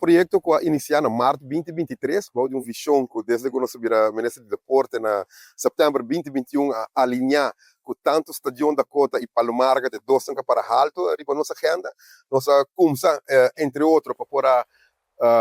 proyecto cu a inicia na maart 2023, bou di un vision cu desde cu nos a bira Minister di Deporte na september 2021 a alinea cu tanto Stadion Dakota y Palo Marga te dos nan para halto riba nos agenda. Nos a cuminsa, entre otro, pa por a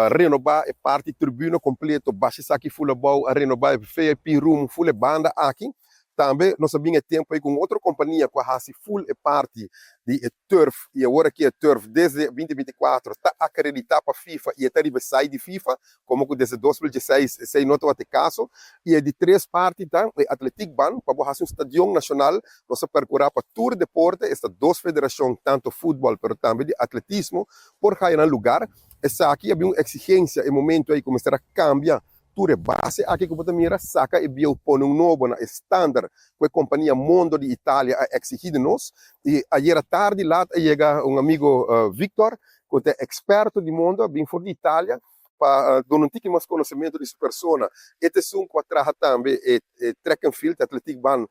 renoba e parti tribuna completo, basha esaki full abou, a renoba e VIP room, full e banda aki. Tambe nos a bin e tempo ey cu otro compania cu a haci full e parti di e turf y awor aki e turf desde 2024 ta acredita pa FIFA y ta riba site di FIFA, como cu desde 2016 esey no tabata e caso. Y e di tres parti ta e atletiekbaan, pa haci un stadion nacional, nos a percura pa tur deporte, esta dos federacion, tanto futbol pero tambe di atletismo, por haya nan lugar. Esaki tabatin un exigencia e momento ey cuminsa cambia tur e base aki cu bo ta mira, saca e bieu, pone un nobo na standard cu e compania Mondo di Italia a exigi di nos. Y ayera tardi laat a yega un amigo, Victor, cu ta experto di Mondo, bin for di Italia, pa duna un tiki mas conocimento di su persona. E ta un cu a traha tambe e track and field, atletiekbaan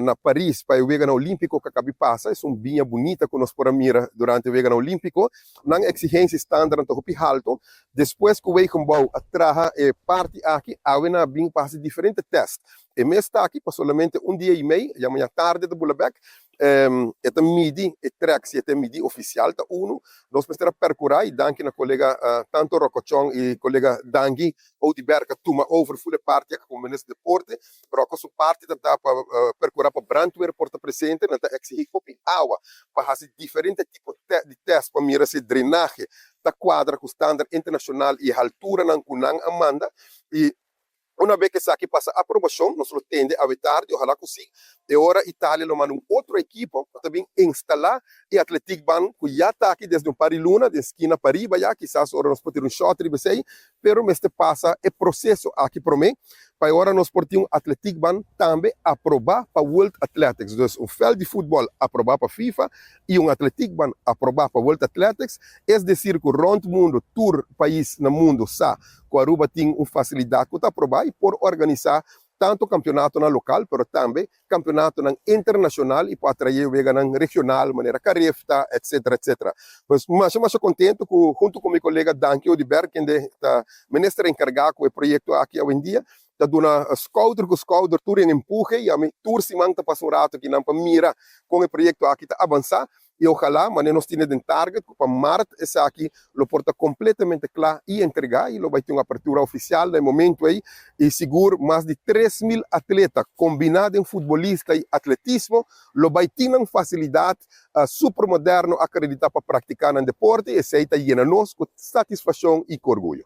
na Paris, pa e Wega Olimpico cu a caba di pasa. E un biña bunita cu nos por a mira durante e Wega Olimpico. Nan exigencia standard ta hopi halto. Despues cu Wegenbouw a traha e parti aki, awe nan a bin pa diferente test. E mes ta aki pa solamente un dia y mei, y mañan tardi e ta bula bek. E ta midi e track, si e midi oficial ta uno. Nos mester a percura y danki na colega tanto Rocochon y colega Dangui Oduber a tuma over full parti como minister di deporte. Rocco su parti ta pa percura pa brandweer por ta presente, nan ta exigi hopi awa pa haci diferente tipo di test pa mira si drenahe ta cuadra cu standard internacional y altura nan cu nan a manda. Y un biaha cu esaki pasa aprobacion, nos lo tende awe tardi, ohala cu si. Y ora Italia lo manda un otro ekipo pa tambe instala e atletiekbaan cu ya ta aki desde un par di luna, di skina pariba ya, kisas ora nos por tin un shot riba esey, pero mester pasa e proceso aki prome, pa ora nos por tin un atletiekbaan tambe aproba pa World Athletics. Dus un veld di futbol aproba pa FIFA y un atletiekbaan aproba pa World Athletics, es decir, cu rond mundo, tur pais na mundo sa cu Aruba tin un facilidad cu ta aproba y por organisa tanto campeonato nan local, pero tambe campeonato nan internacional y por atrae wega nan regional, manera Carifta, etc, etc. Pues mas mas contento cu hunto cu mi colega Dangui Oduber, cu ta minister encarga cu e proyecto aki awendia, ta duna schouder cu schouder, tur un empuhe, y ami tur siman ta pasa un rato aki nan pa mira con e proyecto aki ta avansa. Y ohala, mas nos tin den target pa maart esaki lo por ta completamente cla y entrega y lo bay tin un apertura oficial na momento ey. Y sigur mas di 3 mil atleta combina den futbolista y atletismo lo bay tin un facilidad super moderno acredita pa practica nan deporte. Esey ta yena nos cu satisfaccion y orguyo.